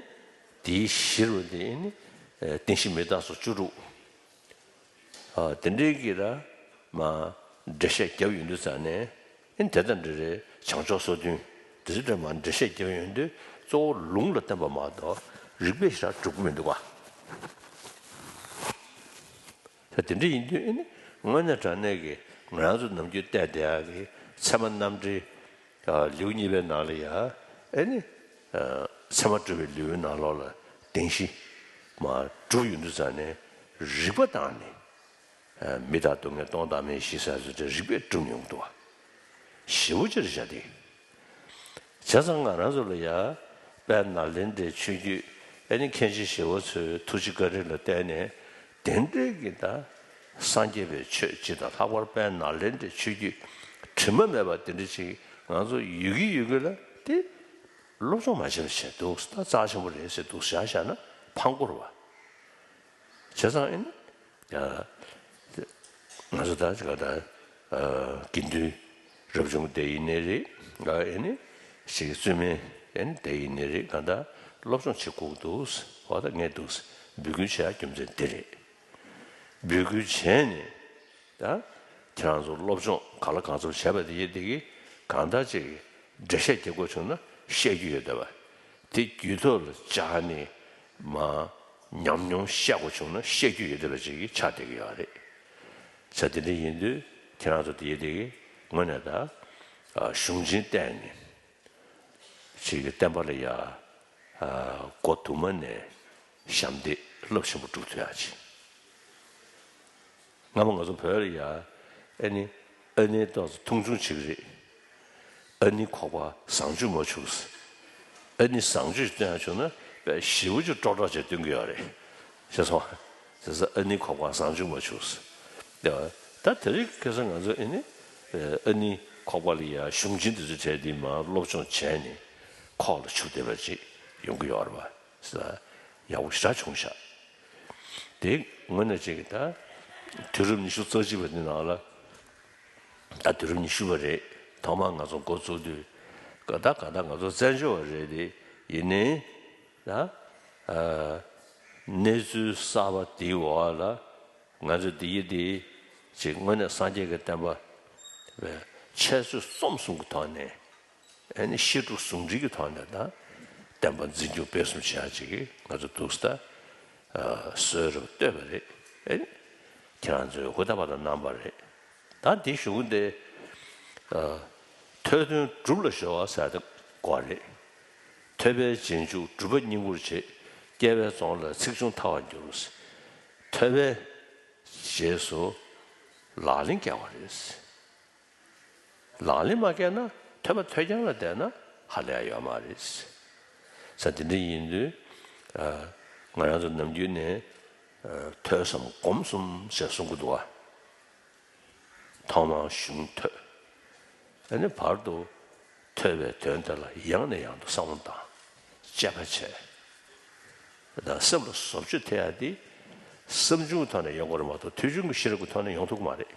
དེའི་གཞིར་བ་དེ་ཨེ་ནི། རྟེན་གཞི་མི་རྟག་སོགས་བཅུ་དྲུག་དེ་འདྲའི་གི་ར། མ། འགྲེལ་བཤད་བརྒྱབ་ཡོང་དུས་ཙང་ནས། ཨེ་ནི་དེ་དང་འབྲེལ་རེད་བྱང་ཕྱོགས་སོ་བདུན། དེ་ཚོ་འདྲ་མ་འགྲེལ་བཤད་བརྒྱབ་ཡོང་དུས་གཙོ་བོ་ལུང་ལ་བརྟེན་པ་མ་གཏོགས་རིགས་པས་ཞེ་དྲག་གྲུབ་ཀྱི་མི་འདུག་ག་ད་དེ་འདྲ་ཡིན་དུས་ཨེ་ནི་དངོས་གནས་དྲང་གནས་ཀྱི་ང་རང་ཚོ་ནམ་རྒྱུན་བལྟས་བསྡད་ཡག་གི་ཚད་མ་རྣམ་འགྲེལ་ལེའུ་གཉིས་པའི་ནང་ལ་ཡ་ཨེ་ནི་ཚད་མ་སྒྲུབ་པའི་ལེའུའི་ནང་ལོགས་ལ་བདེན་བཞི་མ་སྒྲུབ་ཡོང་དུས་ཙང་ནས་རིགས་པ་དང་ནི་མི་རྟག་སྡུག་བསྔལ་སྟོང་བདག་མེད་བཞི་ཟེར་ཚོ་དེ་རིགས་པས་སྒྲུབ་མྱོང་འདུག་བ། ཞེ་པོ་ཅིག་རེད་བཞག་དེ། བྱས་ཙང་ང་རང་ཚོ་ལ་ཡ་དཔལ་ནཱ་ལེནྡྲའི་ཆོས་བརྒྱུད་ཨེ་ནི་མཁན་ཆེན་ཞི་བ་འཚོའི་ཐུགས་རྗེ་བཀའ་དྲིན་ལ་བརྟེན་ནས་དེ་འདྲའི་གི་ད་སངས་རྒྱས་པའི་ཆོས་སྤྱི་དང་ལྷག་པར་དཔལ་ནཱ་ལེནྡྲའི་ཆོས་བརྒྱུད་དྲི་མ་མེད་པ་དེ་འདྲ་ཅིག་ང་ཚོ་ཡོད་ཀྱི་ཡོད་ཀྱི་ལ་དེ་སློབ་སྦྱོང་མ་བྱས་པ་བྱས་འདུག་ད་རྩ་ཆེན་པོ་རེད་ཟེར་འདུག་བཞག་བཞག་ན་ཕངས་སྐོར་བ། བྱས་ཙང་ཨེ་ནི། ཡ། ང་ཚོ་ད་ཅིག་ད་དགེ་འདུན་རབ་བྱུང་དེ་ཡིན་ནའི་རེད། ཨེ་ནི་ཞིག་བཙུན་མའི་ཨེ་ནི་དེ་ཡིན་ནའི་རེད། གང་ལྟར་སློབ་སྦྱོང་བྱེད་དགོས་འདུག་བ། ད་ངས་འདུག་འབོད་སྐུལ་བྱེད་ཡག་རྒྱུ་མཚན་དེ་རེད། འབོད་སྐུལ་བྱས་ནས་ད་ཁྱེད་རང་ཚོ་སློབ་སྦྱོང་གང་ལ་གང་འཚམ་བྱས་པ་དེ་ཡིན་དེ་གི་གང་ལྟར་ཅིག་འགྲེལ་བཤད་རྒྱག་དགོས་བྱུང་ན་བཤད་རྒྱུ་ཡོད་བསྡད་པ། དེ་རྒྱུད་ཐོག་ལ་སྦྱར་ནས་མ་ཉམས་མྱོང་བཤད་དགོས་བྱུང་ན་བཤད་རྒྱུ་ཡོད་བསྡད་པ་ཅིག་གི་ཆགས་བསྡད་ཀྱི་ཡོད་རེད། ས་དེ་འདྲ་ཡིན་དུས་ཁྱེད་རང་ཚོ་དེ་དེ་གི་དངོས་གནས་ད་གཞུང་ཆེན་བསྟན་ནས་ཅིག་གི་བསྟན་པ་ལ་ཡ་སྒོ་དུ་མ་ནས་ཞབས་འདེགས་རླབས་ཆེན་པོ་སྒྲུབ་ཐུབ་ཡག་ཅིག་སྔ་མོ་ང་ཚོ་བོད་ལ་ཡ་ཨ་ནི་ཨ་ནེ་ཏོག་ཙམ་མཐོང་ཆུང་བྱེད་ཀྱི་རེད། ཨ་ནེ་ཁོག་པ་བཟང་སྤྱོད་མ་བྱུང་ཟེར། ཨ་ནེ་བཟང་སྤྱོད་ཞིག་སྟོན་ཡག་བྱུང་ན་དཔེ་ཞེ་པོ་ཅིག་ཀྲོག་ཀྲོག་བྱས་སྟོན་གྱི་ཡོད་རེད། ཤེས་སོང་། ཟེར་ས་ཨ་ནེ་ཁོག་པ་བཟང་སྤྱོད་མ་བྱུང་ཟེར། ཡ། ད་དེ་རིང་ཁ་སང་ང་ཚོ་ཨ་ནི་ཨ་ནེ་ཁོག་པ་ལ་ཡ་གཞུང་ཆེན་དེ་ཚོའི་གྲས་དེ་མར་སློབ་སྦྱོང་བྱས་ནས་ཁོག་ལ་ཆུ་བསྡད་པ་ཅིག་ཡོང་གི་ཡོད་རེད་པ། ཡག་པོ་ཞེ་དྲག་བྱུང་ཤག་དེ་དངོས་གནས་ཅིག་གི་ད་དུས་རབས་ཉི་ཤུ་རྩ་གཅིག་པ་འདི་ནང་ལ་ད་དུས་རབས་ཉི་ཤུ་པ་རེད། ཐོག་མར་ང་ཚོ་འགོ་བཙུགས་དུས་ག་ད་ག་ད་ང་ཚོ་བཙན་བྱོལ་བ་རེད་དེ་ཡིན་ནའི་ད་གནས་ཚུལ་གསར་པ་འདིའི་འོག་ལ་ང་ཚོ་འདི་ཡི་འདི་ཅིག་དངོས་གནས་སངས་རྒྱས་ཀྱི་བསྟན་པ་འཆད་རྩོད་རྩོམ་གསུམ་གྱི་ཐོག་ནས། ཨ་ནི་བཤད་སྒྲུབ་ཟུང་འབྲེལ་གྱི་ཐོག་ནས་ད་བསྟན་པ་འཛིན་སྐྱོང་སྤེལ་གསུམ་བྱེད་ཡག་ཅིག་གི་ང་ཚོ་འདུག་སེ་ད་གསོལ་རས་བཏོད་པ་རེད། ཨ་ནི་ཁྱེད་རང་ཚོས་ཧུར་ཐག་པ་དང་གནང་བ་རེད། ད་འདི་ཞུ་གི་འདི་ཐོས་དོན་སྒྲུབ་ལ་གཞོལ་བ་ཟེར་ཡག་དེ་དགོས་རེད། ཐོས་པས་རྗེས་འཇུག་སྒྲུབ་པ་སྙིང་པོར་བྱེད། སྐྱེ་བའི་རྫོང་ལ་ཚེགས་ཆུང་ཐར་བར་འགྱུར། ཐོས་པའི་རྗེས་སུ་ལག་ལེན་བཀལ་བ་རེད། ལག་ལེན་མ་བཀལ་ན་ཐོས་པ་ཐོས་རྐྱང་ལ་བསྡད་ན་ཧ་ལས་ཡ་ཡོད་མ་རེད། ས་དེ་འདྲ་ཡིན་དུས་ང་རང་ཚོ་ནམ་རྒྱུན་ནས་ཐོས་བསམ་སྒོམ་གསུམ་ཞེས་གསུང་གི་འདུག་བ། ཐོག་མར་གཞུང་ཐོས། ཨ་ནི་བར་དུ་ཐོས་པའི་དོན་དེ་ལ་ཡང་ནས་ཡང་དུ་བསམ་བློ་བཏང་། དཔྱད་པ་བྱས། ད་སེམས་ལ་བཟོ་བཅོས་ཐེབས་ཡ་དེ་བསམ་བྱུང་གི་ཐོག་ནས་ཡོང་དགོས་རེད་མ་གཏོགས་ཐོས་བྱུང་གི་ཤེས་རབ་ཀྱི་ཐོག་ནས་ཡོང་ཐུབ་ཀྱི་མ་རེད།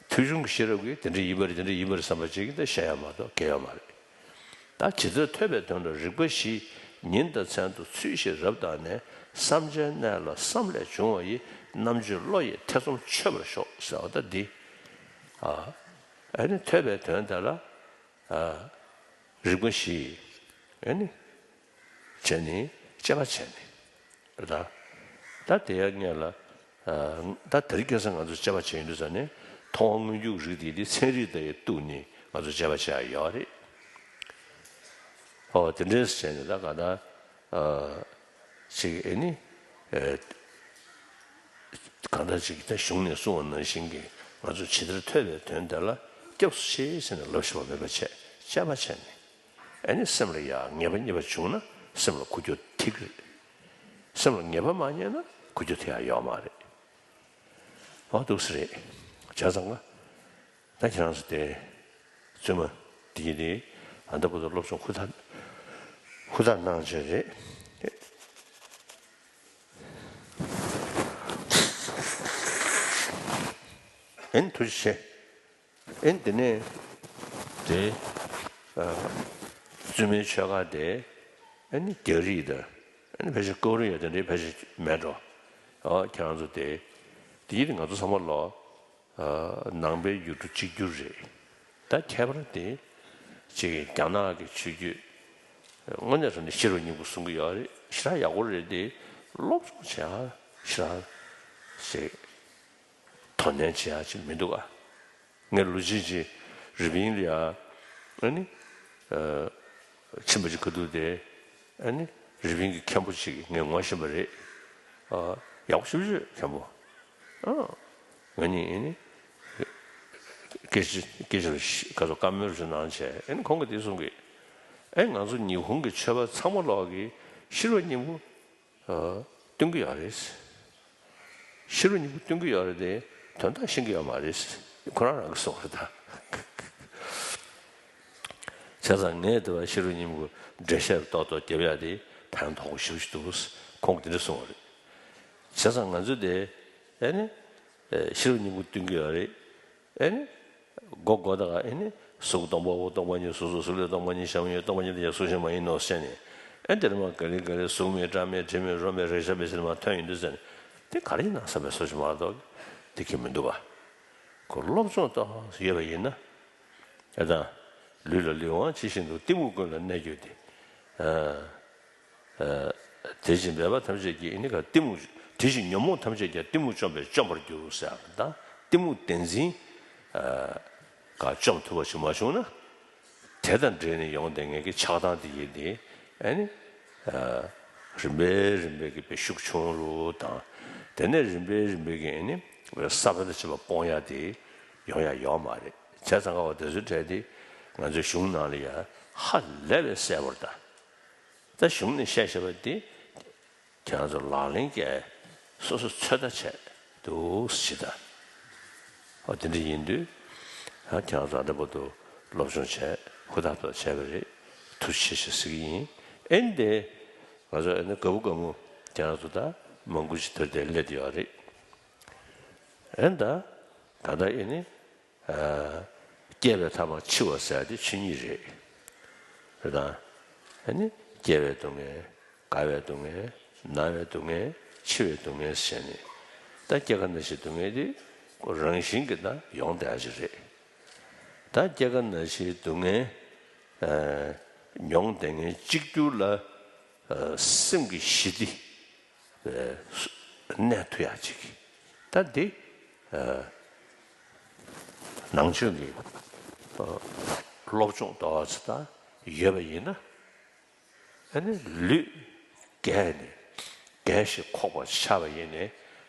ཐོས་བྱུང་གི་ཤེས་རབ་ཀྱིས་དེ་འདྲ་ཡིན་པ་རེད་དེ་འདྲ་ཡིན་པ་རེད་བསམ་པ་ཅིག་གིས་ད་བཤད་ཡ་མ་གཏོགས་གལ་ཡོད་མ་རེད། ད་ཇི་ལྟར་ཐོས་པའི་དོན་ལ་རིགས་པ་བཞི། ཉིན་དང་མཚན་དུ་ཚུལ་བཞིན་རབ་བརྟགས་ནས། བསམ་བྱའི་གནས་ལ་བསམ་ལས་བྱུང་བ་ཡི། རྣམ་དཔྱོད་བློ་ཡིས་ཐེ་ཚོམ་ཆོད་པར་ཤོག་ཟེར་བ་ད་འདི། ཨ་ནི་ཐོས་པའི་དོན་དེ་ལ། རིགས་པ་བཞི། ཨེ་ནི། བྱས་ནི་དཔྱད་པ་བྱས་ནི། ད་ད་དེ་ཡང་ངས་ལ། ད་དེ་རིང་ཁ་སང་ང་ཚོ་དཔྱད་པ་བྱས་ཡོང་དུས་ཙམ་ནས་མཐོང་བ་མངོན་གྱུར་རིགས་དེ་དེ་ཚན་རིག་དང་ཡང་གཏུགས་ནས་ང་ཚོ་དཔྱད་པ་བྱས་ཡ་ཡོད་རེད། ཨོ་དེ་འདྲས་བྱས་ནས་ད་ག་ད། ཅིག་ཨེ་ནི། གང་ལྟར་ཅིག་ད་གཞུང་ནས་གསུངས་པ་ནང་བཞིན་གྱི་ང་ཚོ་ཇི་ལྟར་ཐོས་པའི་དོན་དེ་ལ་སྐྱབས་སུ་མཆི་ཟེར་ནས་ལབ་ཤེས་པ་མེད་པ་བྱས་དཔྱད་པ་བྱས་ནས་ཨ་ནི་སེམས་ལ་ཡང་ངེས་པ་རྙེད་པ་བྱུང་ན་སེམས་ལ་འཁོར་རྒྱུག་ཐེབས་ཀྱི་རེད། སེམས་ལ་ངེས་པ་མ་རྙེད་ན་འཁོར་རྒྱུག་ཐེབས་ཡ་ཡོད་མ་རེད། འོ་འདུག་སེ་རེད། བྱས་ཙང་ང་ད་ཁྱེད་རང་ཚོ་དེ་བཙུན་མ་དེ་གི་དེ་ཨ་ད་བར་དུ་སློབ་སྦྱོང་ཧུར་ཐག་ཧུར་ཐག་གནང་བྱས་རེད། ཨེ་ནི་ཐུགས་རྗེ་ཆེ། ཨེ་ནི་དེ་ནས་དེ་ཨ་བཙུན་མའི་ཆོས་ཁ་དེ་ཨེ་ནི་རྒྱ་རིགས་དང་ཨེ་ནི་ཕལ་ཆེར་ཀོ་རི་ཡ་དེ་འདྲའི་ཕལ་ཆེར་མེད་འགྲོ། ཨ་ཁྱེད་རང་ཚོ་དེ་དེ་ཡིན་ང་ཚོ་ཚང་མ་ལོ། ཨ་ནང་པའི་ཡུལ་གྲུ་གཅིག་གྱུར་རེད། ད་ཁྱད་པར་དེ་ཅིག་རྒྱ་ནག་གི་ཆོས་བརྒྱུད་དངོས་གནས་དྲང་གནས་ཤེས་རབ་སྙིང་པོ་གསུང་གི་ཡོད་རེད། ཞེ་དྲག་ཡག་པོ་རེད་དེ། སློབ་སྦྱོང་བྱེད་ཡ་ཞེ་དྲག་ཅིག་དོ་ནན་བྱེད་ཡ་ཅིག་མི་འདུག་ག་ངས་ལོ་གཅིག་ཅིག་རི་པིན་ལ་ཡ་ཨ་ནི་ཨ་ཕྱིན་པ་ཅིག་ག་འདུག་དེ། ཨ་ནི་རི་པིན་གྱི་མཁན་པོ་ཅིག་ངས་ངོ་ཤེས་པ་རེད། ཨ་ཡག་པོ་ཞེ་པོ་ཅིག་མཁན་པོ། ཨ་ང་གཉིས་ཨ་ནི་སྐད་ཆ་སྐད་ཆ་རུ་ཤི་ཁ་ཚོ་བཀའ་མོལ་རུ་གནང་བྱས། ཨ་ནི་ཁོང་གིས་དེ་གསུང་གི། ཨེ་ང་ཚོ་ཉི་ཧོང་གི་ཆོས་པ་ཚང་མ་ལོག་གི་ཤེས་རབ་སྙིང་པོ་ཨ་སྟོན་གྱི་ཡོད་རེད། ཤེས་རབ་སྙིང་པོ་སྟོན་གྱི་ཡོད་རེད་དེ། དོན་དག་ཤེས་ཀྱི་ཡོད་མ་རེད། ཁོ་རང་རང་གིས་གསུངས་རེད་ད། བྱས་ཙང་ངས་དེ་བ་ཤེས་རབ་སྙིང་པོ་འགྲེལ་བཤད་ཏོག་ཏོག་རྒྱབ་ཡ་དེ་ཕན་ཐོགས་པོ་ཞེ་པོ་ཞིག་འདུག་ཁོང་གིས་དེ་འདྲ་གསུངས་པ་རེད། བྱས་ཙང་ང་ཚོས་དེ་ཨེ་ནི་ཨེ་ཤེས་རབ་སྙིང་པོ་སྟོན་གྱི་ཡོད་རེད། ཨེ་ནི་སྒོ་སྒོ་དག་ཨེ་ནི་གཟུགས་སྟོང་པ་པོ་སྟོང་པ་ཉིད་གཟུགས་སོ། གཟུགས་ལས་སྟོང་པ་ཉིད་ཞེན་པ་ཡོད། སྟོང་པ་ཉིད་དེ་ཡང་གཟུགས་གཞན་མ་ཡིན་ནོ་ཟེར་ནས། ཨེ་འདིར་མ་ག་ལེ་ག་ལེ་གཟུགས་མེད་སྒྲ་མེད་དྲི་མེད་རོ་མེད་རེག་བྱ་མེད་ཟེར་མ་ཐོན་ཡོང་དུས་ཟེར་ནས། དེ་ག་རེ་ཡིན་ན་བསམ་པའི་བཟོ་ཞིག་མ་གཏོགས་དེ་གི་མི་འདུག་པ། ཁོ་སློབ་སྦྱོང་ཏོག་ཙམ་ཡོད་པ་ཡིན་ན། ཨེ་ད་ལུས་ལ་ལུས་དབང་ཇི་བཞིན་དུ་གཏི་མུག་ཀུན་ལ་གནས་གྱུར་ཏེ། ཨ། ཨ་དེ་བཞིན་འབད་པ་ཐམས་ཅད་ཀྱིས་ནི་ག་གཏི་མུག་དེ་བཞིན་ཉོན་མོངས་ཐམས་ཅད་ཀྱང་གཏི་མུག་བཅོམ་པས་བཅོམ་པར་འགྱུར་ཟེར་བ་དང་། གཏི་མུག་བདེན་འཛིན་ཨ་ག་བཅོམ་ཐུབ་པ་ཞིག་མ་བྱུང་ན། དེ་དང་འབྲེལ་ནས་ཡོང་བསྡད་མཁན་གྱི་ཆགས་སྡང་དེ་ཡིན་ཏེ། ཨ་ནི་ཨ་རིམ་པས་རིམ་པས་ཀྱི་པའི་ཤུགས་ཆུང་རུ་དང་། དེ་ནས་རིམ་པས་རིམ་པས་ཀྱི་ཨ་ནི་ས་བོན་དང་བཅས་པ་སྤོང་ཡ་དེ་ཡོང་ཡ་ཡོད་མ་རེད། བྱས་ཙང་ག་བ་དེ་ཚོའི་གྲས་དེ་ང་ཚོའི་གཞུང་ནང་ལ་ཡ་ཧ་ལས་པའི་གསལ་པོར་གདའ། ད་གཞུང་ནས་བཤད་བཞག་པ་དེ་ཁྱེད་རང་ཚོ་ལག་ལེན་བཀལ། སོ་སོ་ཚོད་ལྟ་བྱས་འདུག་ཟེར་ད། ཨ་དེ་འདྲ་ཡིན་དུས་ཨ་ཁྱེད་རང་ཚོ་ཨ་འདྲ་པོ་འདུག་སློབ་སྦྱོང་བྱས། ཧུར་ཐག་ཐག་བྱས་པ་རེད། ཐུགས་རྗེ་ཆེ་ཞེས་ཟེར་གྱི་ཡིན། ཨེ་འདི་ང་ཚོ་ཨེ་ནི་དགའ་པོ་དགའ་མོ་ཁྱེད་རང་ཚོ་ད་མང་པོ་ཞིག་དེར་དེར་སླེབས་བསྡད་ཡོད་རེད། ཨེ་ད་ག་ད་ཨེ་ནི། ཨ་སྐྱེ་བའི་ཐ་མ་འཆི་བ་ཟེར་ཡ་དེ་ཆོས་ཉིད་རེད། རེད་དང་། ཨ་ནི་སྐྱེ་བའི་སྡུག་བསྔལ། རྒ་བའི་སྡུག་བསྔལ། ན་བའི་སྡུག་བསྔལ། འཆི་བའི་སྡུག་བསྔལ་ཟེར་ནས། ད་སྐྱེ་རྒ་ན་འཆིའི་སྡུག་བསྔལ་དེ་རང་བཞིན་གྱིས་ད་ཡོང་བསྡད་ཡ་ཅིག་རེད། ད་སྐྱེ་རྒ་ན་འཆིའི་སྡུག་བསྔལ་ཨ་མྱོང་བསྡད་མཁན་གཅིག་གྱུར་ལ་ཨ་སེམས་ཀྱི་ཞི་བདེ་གནས་ཐུབ་ཡ་ཅིག་ད་འདི་ཨ་ནང་ཆོས་ཀྱི་ཨ་སློབ་སྦྱོང་ཏོག་ཙམ་ད་ཡོད་པ་ཡིན་ན། ཨ་ནི་ལུས་རྒས་ནས་རྒས་ཤིང་འཁོགས་པ་ཆགས་པ་ཡིན་ནའི་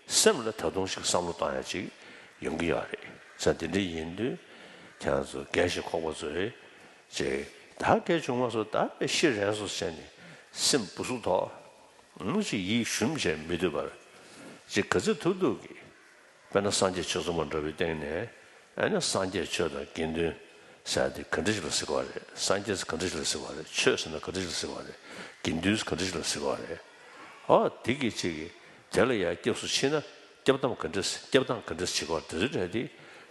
སེམས་ལ་ད་དུང་ཞིག་བསམ་བློ་གཏོང་ཡ་ཅིག་ཡོང་གི་ཡོད་རེད། ས་དེ་འདྲ་ཡིན་དུས་ཁྱེད་རང་ཚོ་རྒས་ཤིང་འཁོགས་པ་ཚོས་ཅིག་ད་སྐད་བྱུང་མ་སོང་། ད་དཔེ་ཤི་རན་སོང་ཟེར་ནས་སེམས་སྦུ་སུབ་ཐོག་ནུ་ཅིག་ཡིད་ཞུམ་བྱས་མི་སྡོད་པར་ཅིག་ག་ཚོད་ཐུབ་ཐུབ་ཀྱིས། དཔེར་ན་སངས་རྒྱས་ཆོས་ཚོགས་མ་འདྲ་བའི་སྟེང་ནས། ཨ་ནི་སངས་རྒྱས་ཆོས་དང་དགེ་འདུན་ཟེར་ཡ་དེ་ག་འདྲ་ཞིག་ལ་ཟེར་གྱི་ཡོད་རེད། སངས་རྒྱས་ཟེར་ག་འདྲ་ཞིག་ལ་ཟེར་གྱི་ཡོད་རེད། ཆོས་ཟེར་ན་ག་འདྲ་ཞིག་ལ་ཟེར་གྱི་ཡོད་རེད། དགེ་འདུན་ཟེར་ག་འདྲ་ཞིག་ལ་ཟེར་གྱི་ཡོད་རེད། ཨོ་དེ་གི་ཅིག་གི་དེ་ལ་ཡ་སྐྱབས་སུ་མཆི་ན་སྐྱབས་སྟངས་ག་འདྲ་སྐྱབས་སྟངས་ག་འདྲ་བྱེད་དགོས་དེ་ཚོའི་གྲས་དེ་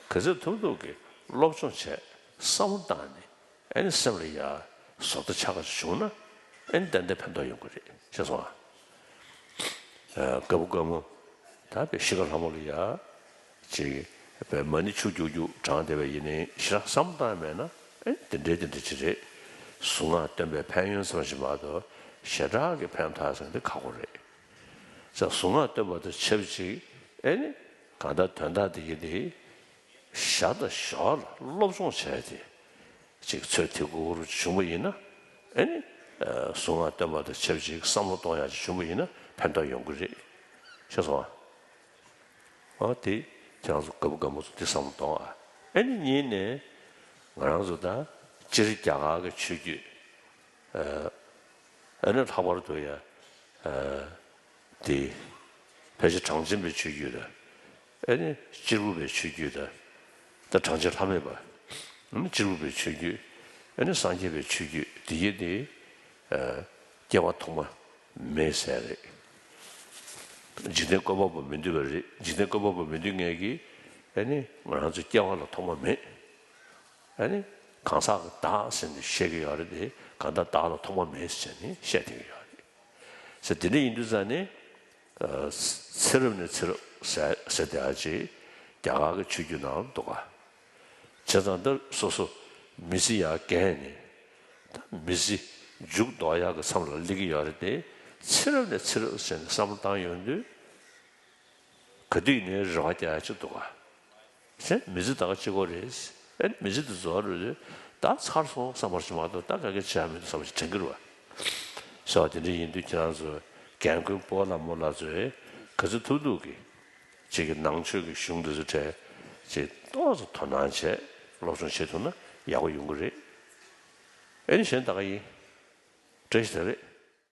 ག་ཚོད་ཐུབ་ཐུབ་ཀྱིས་སློབ་སྦྱོང་བྱས། བསམ་བློ་བཏང་ནས། ཨ་ནི་སེམས་ལ་ཡ་བཟོ་ལྟ་ཆགས་པ་བྱུང་ན། ཨ་ནི་ཏན་ཏན་ཕན་ཐོགས་ཡོང་གི་རེད། ཤེས་སོང་ཨ། ཨ་དགའ་པོ་དགའ་མོ་ད་དཔེ་ཤི་ཁ་ལྷ་མོ་ལ་ཡ་ཅིག་དཔེ་མ་ཎི་ཆུ་རྒྱུག་རྒྱུག་བགྲངས་བསྡད་པ་ཡིན་ནའི་ཞེ་དྲག་བསམ་བཏང་མེད་ན། ཨ་ནི་དེ་འདྲའི་དེ་འདྲ་ཅིག་རེད། གཟུངས་སྔགས་བཏོན་པའི་ཕན་ཡོན་ཙམ་ཞིག་མ་གཏོགས་ཞེ་དྲག་གི་ཕན་ཐོགས་ཟེར་འདི་ཁག་པོ་རེད། ས་གཟུངས་སྔགས་བཏོན་པ་དང་ཆབས་ཅིག་ཨ་ནི་གང་ལྟར་དོན་དག་དེ་ཡིན་དེ། ཞར་དང་ཞོར་ལ་སློབ་སྦྱོང་བྱས་ཏེ། ཅིག་ཚོད་ཐིག་གུ་རུ་བྱུང་བ་ཡིན་ན། ཨེ་ནི། གཟུངས་སྔགས་བཏོན་པ་དང་ཆབས་ཅིག་བསམ་བློ་གཏོང་ཡག་ཅིག་བྱུང་བ་ཡིན་ན་ཕན་ཐོགས་ཡོང་གི་རེད། ཤེས་སོང་ཨ། འོ་དེ་ཁྱེད་རང་ཚོ་དགའ་པོ་དགའ་མོ་ཚོ་དེ་བསམ་བློ་གཏོང་ཨ། ཨེ་ནི་གཉིས་ནས་ང་རང་ཚོ་ད་སྤྱིར་རྒྱ་གར་གྱི་ཆོས་བརྒྱུད། ཨ་ནི་ལྷག་པར་དུ་ཡ། དེ། ཕལ་ཆེར་གྲངས་ཅན་པའི་ཆོས་བརྒྱུད་དང་། ཨ་ནི་གཅེར་བུ་པའི་ཆོས་བརྒྱུད་དང་། ད་གྲངས་ཅན་ལྷ་མེད་པ། ཨ་ནི་གཅེར་བུ་པའི་ཆོས་བརྒྱུད། ཨ་ནི་སངས་རྒྱས་པའི་ཆོས་བརྒྱུད་དེ་ཡིན་ཏེ། ཨ་སྐྱེ་བ་ཐོག་མ་མེད་ཟེར་རེད། འཇིག་རྟེན་བཀོད་པ་པོ་མི་འདུས་པ་རེད། འཇིག་རྟེན་བཀོད་པ་པོ་མི་འདུས་མཁན་གྱི་ ཨེ་ནི་ང་རང་ཚོའི་སྐྱེ་བ་ལ་ཐོག་མ་མེད། ཨེ་ནི་གང་ཟག་གི་བདག་ཟེར་ནས་བཤད་ཀྱི་ཡོད་རེད་དེ། གང་ལྟར་བདག་ལ་ཐོག་མ་མེད་ཟེར་ནས་བཤད་བསྡད་ཀྱི་ཡོད་རེད། ཟེར། དེ་འདྲ་ཡིན་དུས་ཙང་ནས། ཨ། ཚེ་རབས་ནས་ཚེ་རབས་ཟེར་ཟེར་དེ་ཨ་ཅེ་རྒྱ་གར་གྱི་ཆོས་བརྒྱུད་ནང་ལ་འདུག་ག་བྱས་ཙང་འདི་སོ་སོ་མི་ཚེ་ཡར་བརྒལ་ནས། ད་མི་ཚེ་མཇུག་རྫོགས་ཡག་གི་མཚམས་ལ་སླེབས་ཀྱི་ཡོད་རེད་དེ། ཚེ་རབས་ནས་ཚེ་རབས་ཟེར་ནས་བསམ་བློ་བཏང་ཡོང་དུས། ག་དུས་ནས་རེ་བ་རྒྱག་ཡ་ཅིག་འདུག་ག་བྱས། མི་ཚེ་ད་ག་གཅིག་པོ་རེད། ཨེ། མི་ཚེ་འདི་རྫོགས་རེད། ད་ཚར་སོང་བསམ་པ་ཞིག་མ་གཏོགས། ད་ག་གེ་བྱས་མི་འདུག་བསམ་པ་ཞིག་དྲན་གྱི་རེད་བ། སོ། དེ་འདྲ་ཡིན་དུས་ཁྱེད་རང་ཚོ་རྒན་རྒོན་སྤོ་བོ་ལྷ་མོ་ལ་ཚོས་ག་ཚོད་ཐུབ་ཐུབ་ཀྱིས་ཅིག་གི་ནང་ཆོས་ཀྱི་གཞུང་འདི་ཚོ་གྲས་ཅིག་ཏོག་ཙམ་དོ་སྣང་བྱས། སློབ་སྦྱོང་བྱེད་ཐུབ་ན་ཡག་པོ་ཡོང་གི་རེད། ཨེ་ནི་གཞན་ད་ག་ཡིན། བཀྲ་ཤིས་བདེ་ལེགས།